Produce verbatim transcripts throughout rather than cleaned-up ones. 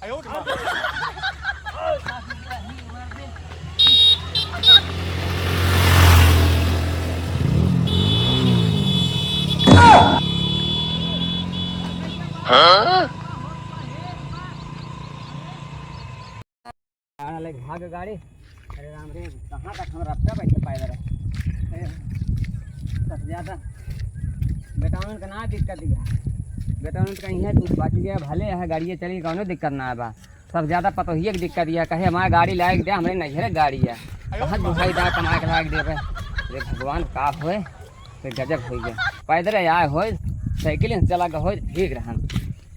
आना ले भाग गाड़ी। अरे राम रे, कहाँ तक हम रफ्ता बैठे पैदल है। ए, सबसे ज्यादा बेटाउन का ना दिक्कत दिया। बेटाउन का इहाँ तू बच गया, भले है गाड़िया चली, कौनो दिक्कत ना बा। सबसे ज्यादा पतोहिए की दिक्कत दिया, कहे हमारे गाड़ी लायक दे, हमरे नैहरे गाड़ी है। कहाँ दुहाई दा कमा के लायक देवे। अरे भगवान का होए, तो गजब हो गया। पैदल आए होए, साइकिल से चला गए होए, ठीक रहन।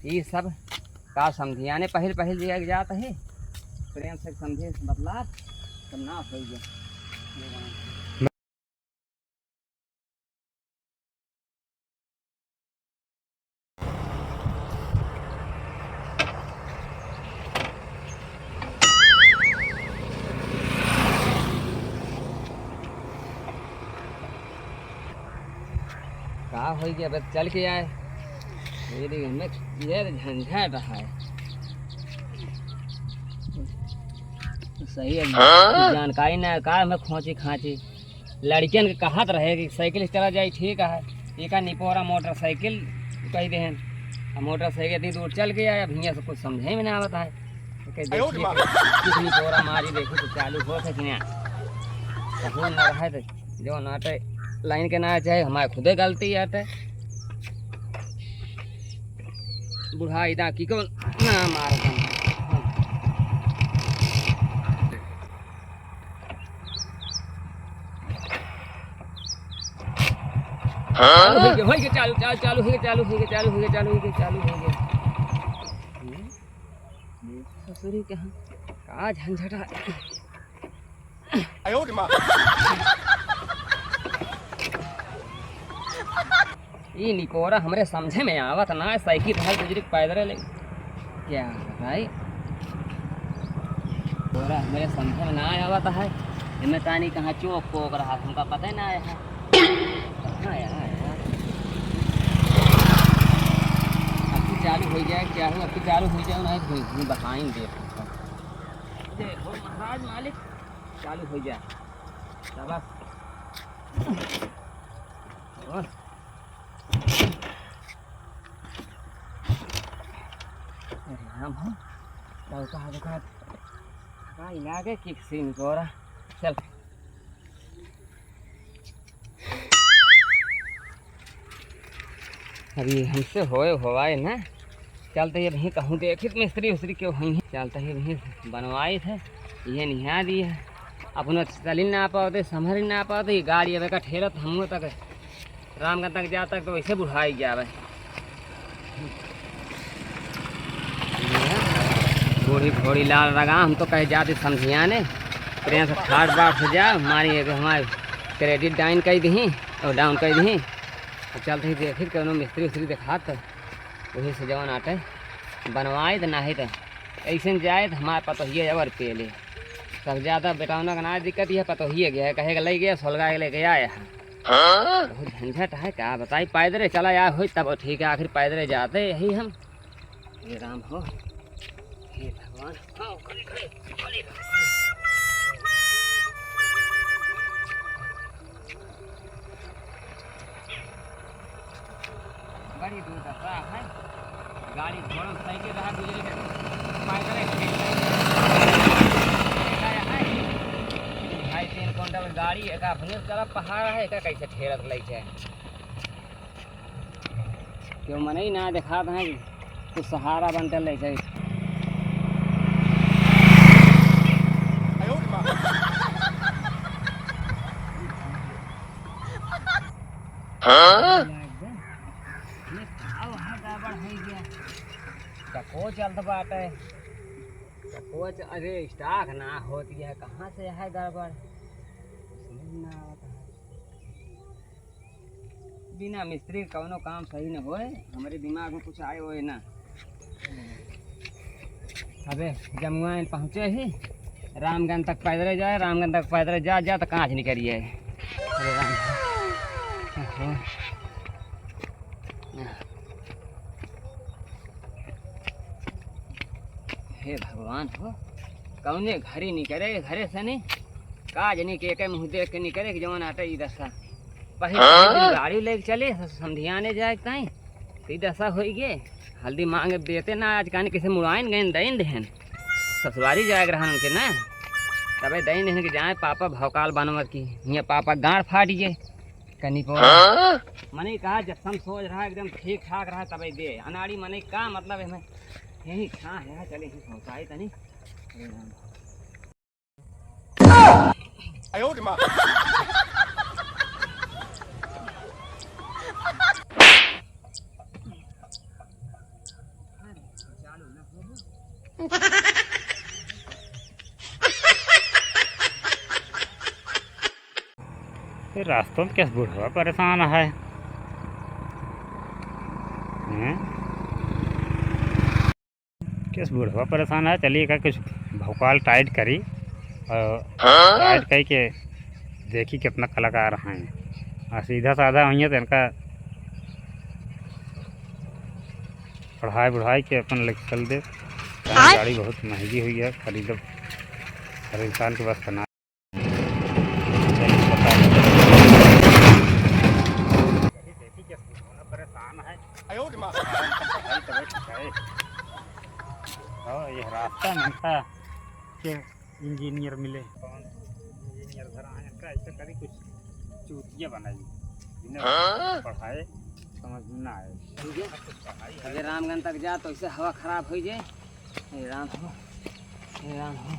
ये सब का समझी, यानी पहिल पहिल जिया के जात ही, प्रेम से समझे बतलात, तब ना होई गया। का होई गया, बस चल के आए। ये देख, हमें ये झंझट है। सही है, हाँ? जानकारी ना का, हमें खोंची खांची। लड़कियन के कहत रहे कि साइकिल से चला जाई, ठीक है। एका निपोरा मोटरसाइकिल कह देहन। अब मोटरसाइकिल इतनी दूर चल के आए, अब हियाँ से कुछ समझे में ना आवत है। तो कह आयो रे देखिए, माँ। कितनी जोरा मारी, देखो तो चालू होत है कि ना। कहूँ ना रहे तो जो नाटे लाइन के ना चाहे, हमारे खुदे गलती आटे। बुढ़ा इदा की कौन ना मार। हाँ? चालू हो गया, हो गया, चालू, चालू, चालू हो गया, चालू हो गया, चालू हो गया, चालू हो गया, चालू हो गया। हम्म? ससुरी के हम का झंझट है। आयो रे माँ। ई निकोरा हमरे समझे में आवत ना है, साइकिल है, बुजुर्ग पैदल ले। क्या भाई? निकोरा हमरे समझे में ना आवत है। एमे तानी कहाँ चौक पोक रहा, हमका पता ही ना है। हाँ यार, यार। अब तो चालू हो जाए, क्या हो, अब तो चालू हो जाए, नहीं हुई, हुई बताएंगे। देखो महाराज मालिक, चालू हो जाए। शाबाश। और अरे राम हो, तो कहाँ देखा, कहाँ इलाके की सीन को रहा। चल। अभी हमसे होए होवाए ना, चलते ही अभी कहूँ देखित मिस्त्री उस्त्री क्यों हुई है, चलते ही अभी बनवाए थे, ये निहा दी है। अपना चलिन ना पावते, संभरिन ना पावते, ये गाड़ी अब का ठेलत हमो तक रामगंज तक जा तक तो वैसे बुढ़ाई जावे। बूढ़ी घोड़ी लाल रगा, हम तो कहे जाते समझियाने, प्रेम से ठाट बाट से जा, हमारी एक हमारे क्रेडिट डाइन कई दही और डाउन कई दही। और चलते ही देखित कौनो मिस्त्री उस्त्री देखात तो वही से जवन आटे बनवाइत, नाही तो ऐसे जाए तो हमारे पतोहिए जबर पेले। सब ज्यादा बेटावना का ना दिक्कत, यह पतोहिए गया है, कहे के ले गया, सोलगा के लेके आया है। हाँ? बहुत झंझट है, का बताई, पैदरे चला आया होई तब ठीक है, आखिर पैदरे जाते यही हम। हे राम हो, हे भगवान, हाँ, खड़े, खड़े, खड़े। बड़ी दुर्दशा है। गाड़ी घोड़ा साइकिल रहा, गुजरे के पैदल है। ढाई तीन कुंटल गाड़ी, एका अपने तरफ पहाड़ है, एका कैसे ठेलत लई जाए? क्यों मनई ना देखात है, कुछ सहारा बनते लई जाए। हाँ? ये का वहाँ गड़बड़ है गया? डको चलत बाटे। डको च-, अरे, स्टाक ना होती है, कहाँ से है गड़बड़? समझ ना आवत है। बिना मिस्त्री के कौनो काम सही न होए, हमरे दिमाग में कुछ आए होए ना। अबे जमुआ पहुँचे ही, रामगंज तक पैदल जाए, रामगंज तक पैदल जा, जा तो कांच निकल जाए। अरे राम। ओहो। हे भगवान हो, कौने घरी निकरे घरे से नहीं, का जनी के एके मुँह देख के निकरे कि जवन आटे ई दशा। पहिले हाँ? पहिले दिन गाड़ी लेके चले, समधियाने जाए के ताई, तो ई दशा होई गे। हल्दी मांगे देते ना, आज कानी किसे मुड़ाइन गए, दैन देहन। ससुरारी जाए के रहन उनके ना, तबे दैन देहन कि जाए पापा भौकाल बनवर की, हियाँ पापा गांड फाट गे। कनी पर हाँ? मने कहा जब सम सोच रहा एकदम ठीक ठाक रहा तबे दे। अनाड़ी मने का मतलब है, यही कहाँ है, चले ही पहुँचाए तनी। ये रास्तों में किस बुढ़वा परेशान है, हैं? किस बुढ़वा परेशान है, चलिए का कुछ भौकाल टाइट करी और हाँ? टाइट करी के देखी कितना कलाकार हैं। और सीधा साधा हुई है तो इनका पढ़ाई बढ़ाई के अपन लेके चल दे। आय? गाड़ी बहुत महंगी हुई है, खरीदब हर इंसान के बस का ना। चलिए, पता नहीं। परेशान है। और ये रास्ता में था कि इंजीनियर मिले। कौन इंजीनियर घर आए, इनका ऐसे कभी कुछ चूतिया बनाई। इन्हें हाँ? पढ़ाए समझ में ना आए। ठीक है। अगर रामगंज तक जा तो ऐसे हवा खराब हो जाए। हे राम हो, हे राम हो।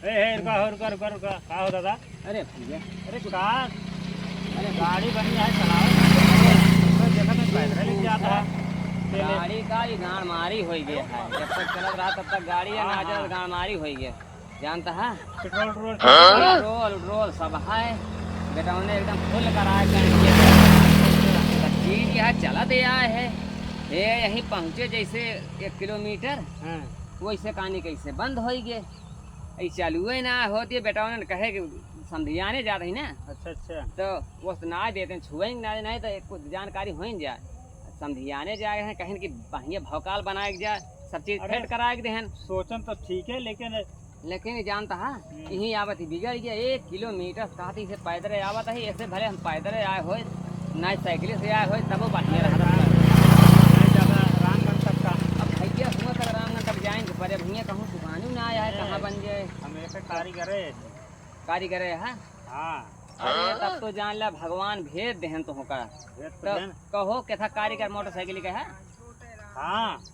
ए, ए, रुका हो, रुका, रुका, रुका। का हो दादा? अरे भैया, अरे कुछ का? अरे गाड़ी बनी है, चलाओ। तो देखा मैं पैदल ही जाता है। चले। गाड़ी का ये गांड मारी होई गया है। जब तक चलत रहा तब तक गाड़ी है, हाँ, ना चलत हाँ। गांड मारी होई गया। जानता है? पेट्रोल, पेट्रोल। हाँ? पेट्रोल, पेट्रोल सब है। बेटा उन्हें एकदम फुल करा के ये सब चीज यह चला दे आए है। ये यहीं पहुँचे जैसे एक किलोमीटर। हाँ। वैसे कहानी कैसे बंद होई गे? ई चालुए ना होती, बेटा उन्होंने कहे कि समधियाने जात ही ना। अच्छा, अच्छा। तो वो तो ना देते, छुएंगे ना, नहीं तो कुछ जानकारी हो ही जाए। समधियाने जाए हैं, कहें कि बढ़िया भौकाल बनाए के जाए, सब चीज अरे, फिट कराए के देहन। सोचन तो ठीक है, लेकिन लेकिन ये जानता है, हम्म। यहीं आवत ही बिगड़ गया, एक किलोमीटर कहती से पैदल आवत ही, ऐसे भले हम पैदल आए होए, ना साइकिल से आए होए, तबो बढ़िया रहता। नहीं, ज्यादा रामगंज तक का। अब भैया हुआ तक रामगंज तक जाएंगे, पर अब हियाँ कहूँ दुकानों ना आया है, ए, कहाँ बन जाए। हम एक कारीगर है। कारीगर है, हाँ? हाँ। अरे, तब तो जान ला, भगवान भेज देहन तो होका। भेज तो तो देहन। कहो, कैसा कारीगर मोटरसाइकिल का है? हाँ।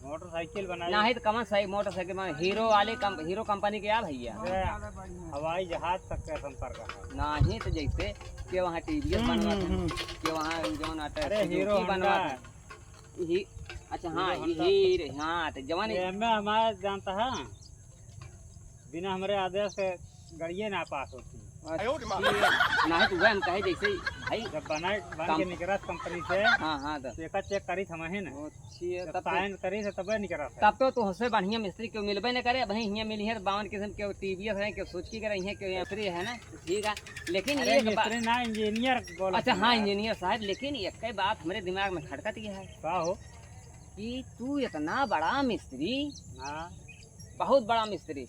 मोटरसाइकिल बनाई। नाही तो कमन सही मोटरसाइकिल बना, हीरो वाली कम-, हीरो कंपनी के आ भैया। अरे, हवाई जहाज तक के संपर्क है। नाही तो जैसे के वहाँ टीवीएस हम्म, बनवात हम्म, हैं, हम्म। के वहाँ जौन आता है, अरे, सुजुकी हीरो होंडा। बनवात हैं। ही, अच्छा, हाँ, हीरो होंडा। ही, हाँ, तो जवान ये हमें हमारा जानता है, बिना हमारे आदेश के गाड़िए ना पास होती। अच्छा, नाही तो वह हम कहे जैसे भाई जब बना, बन के कम- निकरत कंपनी से, हाँ, हाँ, तो तो एका चेक करी थमा है ना। अच्छी है, जब तब तो साइन करी से तबे निकरत है। तब तो तुहसे बढ़िया मिस्त्री क्यों मिलबे न करे। भाई हियाँ मिली है तो बावन किस्म के टीवीएस है, क्यों सुजुकी के रही है, क्यों एसरी है ना, ठीक है। लेकिन अरे एक बा-, मिस्त्री ना, इंजीनियर बोला अच्छा, था हाँ, यार। इंजीनियर साहब, लेकिन एक बात हमरे दिमाग में खटकत ही है। का हो? कि तू इतना बड़ा मिस्त्री, हाँ। बहुत बड़ा मिस्त्री,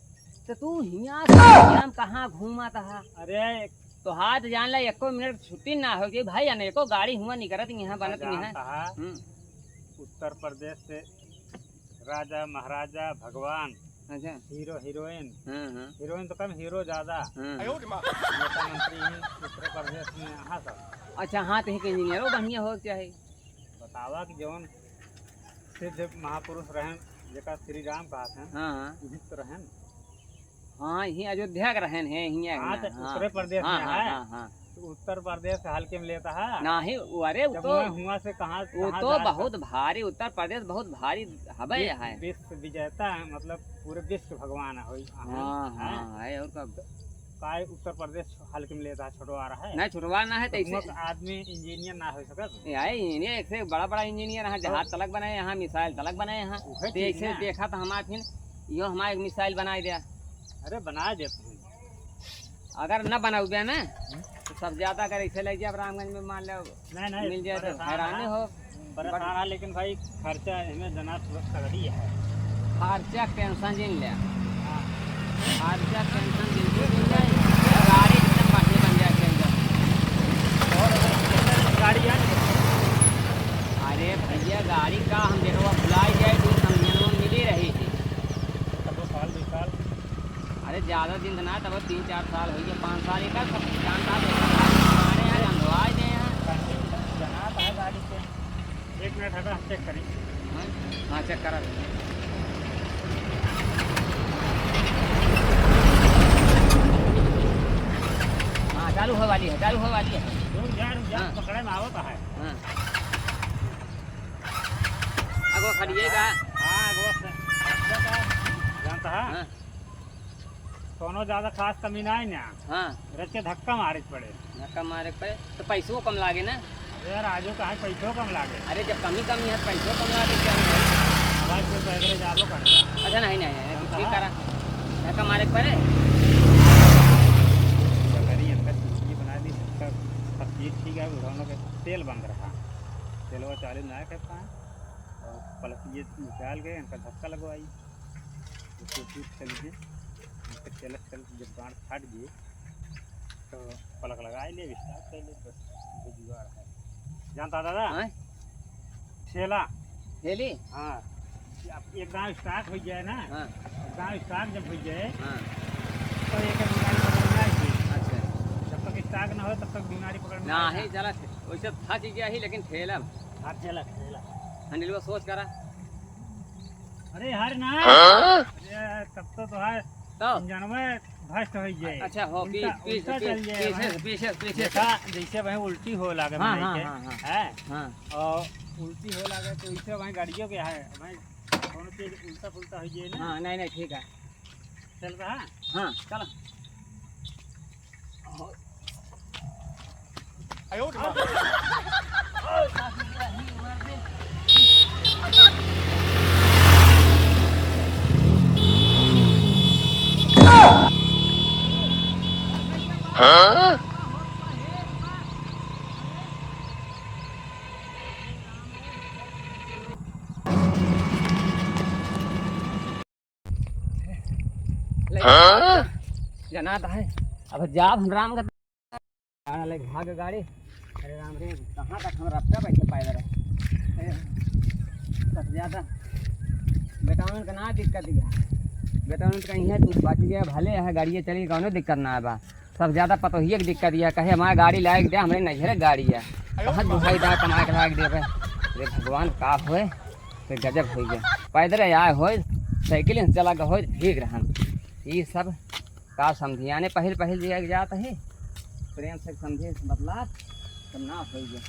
तो तू हियाँ से हियाँ में कहाँ घूमत हा? अरे, तो हाथ जान ला, एको मिनट छुट्टी ना हो गई भाई, अनेको गाड़ी हुआ निकरत यहाँ बनत यहाँ। जानता है, हम्म। उत्तर प्रदेश से राजा, महाराजा, भगवान, अच्छा। हीरो, हीरोइन, हाँ, हाँ। हीरोइन तो कम, हीरो ज्यादा। हाँ। नेता मंत्री ही उत्तर प्रदेश में यहाँ सब। अच्छा, हाँ, तो एक इंजीनियरो बढ़िया हो चाहे। बतावा कि जौन सिद्ध महापुरुष रहन, जेका श्री राम कहत हैं, हाँ, हाँ। यही तो रहन। हाँ, यही अयोध्या के रहन है, हियाँ हाँ, के तो ना, हाँ। उत्तरे प्रदेश हाँ, में हाँ, है। हाँ, हाँ। तो उत्तर प्रदेश हल्के में लेता है। नाही, वो, अरे, वो जब तो, मैं हुआ से कहाँ, वो कहाँ तो जात बहुत भारी, उत्तर प्रदेश बहुत भारी हबे विश्व, है। विश्व विजेता है, मतलब पूरे विश्व के भगवान है, वही, हाँ, हैं? हाँ, है, और का? काय उत्तर प्रदेश हल्के में लेता है, छुटवा रहा है। नहीं, छुटवा ना है, तो तो ऐसे हुआ आदमी इंजीनियर ना हो सकत। ए, आए इंजीनियर, एक से बड़ा बड़ा इंजीनियर, यहाँ जहाज तलक बनाए, यहाँ मिसाइल तलक बनाए, यहाँ। उहे तो चीज ऐसे ना। देखा तो हमार फिर, यो हमार एक मिसाइल बनाए दिया। अरे, बनाए देते हैं। अगर न बनाउबे ना, हम्म। तो सब ज्यादा अगर ऐसे ले जाए रामगंज में, मान लो, नहीं, नहीं, मिल जाए तो परेशान हैराने है। हो। परेशान बट है, लेकिन भाई, खर्चा इनमें जना थोड़ा तगड़ी है। खर्चा टेंशन जिन ले। हाँ। खर्चा टेंशन जिन ले, गाड़ी एकदम बढ़िया बन जाए, टेंशन। और गाड़ी आ। अरे भैया, गाड़ी का हम देखो, अब भुलाई जाए, तो समझन में मिली रही थी। तब वो साल, दो साल। अरे, ज्यादा दिन तो ना, तब तीन चार साल होइ गए, पाँच साल, एक सब जानता है, हमारे यहाँ लंघवा दे हैं। जना तो है गाड़ी से। एक मिनट हटा, हम चेक करें। हाँ? हाँ, चेक करा। हाँ, चालू होए वाली है, चालू होए वाली है। रुक जा, रुक जा, हाँ। पकड़े में आवत है। हाँ। अगवा खड़ी है का? हाँ, अगवा से। जानता है? हाँ। कौनो ज्यादा खास कमी ना है ना। हाँ। रच के धक्का मारे के पड़े। धक्का मारे के पड़े, तो पैसो कम लागे ना। अरे यार, आजो कहाँ पैसो कम लागे। अरे, जब कमी कमी है, पैसो कम लागे, क्या है? आवाज पे पैदल जाबो करता। अच्छा, नहीं, नहीं, नहीं, हाँ, ठीक हाँ। करा। धक्का मारे के पड़े। क्या करी, इनका चुटकी बना दी, सब, सब चीज ठीक है, दोनों के तेल बंद रहा, तेलवा चालू ना करता है, और प्लस ये निकाल के इनका धक्का लगवाई। उसको टूट चल गए, उसके चलत चलत जब गांड फाट गए, तो प्लग लगा ले, स्टार्ट कर ले, बस ये जुगाड़ है। जानता दादा? हाँ? ठेला। ठेली? हाँ। अब एक दांव स्टार्ट हो जाए ना, हाँ। एक दांव स्टार्ट जब हो जाए, हाँ। तो एक बीमारी पकड़ में आ जाए। अच्छा। जब तक स्टार्ट ना हो, तब तक बीमारी पकड़ में ना आ आए। चला, वैसे थक गया ही, लेकिन ठेला। हाँ, ठेला, ठेला। हैंडलवा सोच करा। अरे हर ना। हाँ? अरे तब तो तोहार तो? इंजनवा भ्रष्ट हो जाए। अच्छा, हो, पी-, उल्टा, पीछे, उल्टा पी-, चल जाए पीछे भाई। से, पीछे से, पीछे से। देखा, जैसे भाई उल्टी हो लागे हाँ, भाई हाँ, के, हाँ, हाँ। हैं? हाँ। और उल्टी हो लागे तो इसे भाई गाड़ियों के है, भाई कौन चीज उल्टा पुल्टा हो जाए ना। हाँ, नहीं, नहीं, ठीक है। चल रहा? हाँ, चल। ले, हाँ? जनात है। अब जाब हम राम का गाना ले भाग गाड़ी। अरे राम रे, कहाँ तक हम रफ्ता बैठे पैदल है। अरे, सबसे ज्यादा बेटावन का ना दिक्कत है। बेटावन का इहे दुख बाकी है, भले है गाड़ियाँ चली, कौनो दिक्कत ना है बा। सब ज्यादा पतोहिए के दिक्कत यह कहे, "हमारे गाड़ी लायक दे, हमरे नैहरे गाड़ी है।" कहाँ दुहाई दा कमाए के लायक देवे? अरे भगवान, का होए? फिर गजब होइ गया। पैदल आए होए, साइकिल से चला गए होए, ठीक रहन। ये सब का समझी, यानी पहिल पहिल जे जात है, प्रेम से समझे, बतलात, तब ना होइ गया।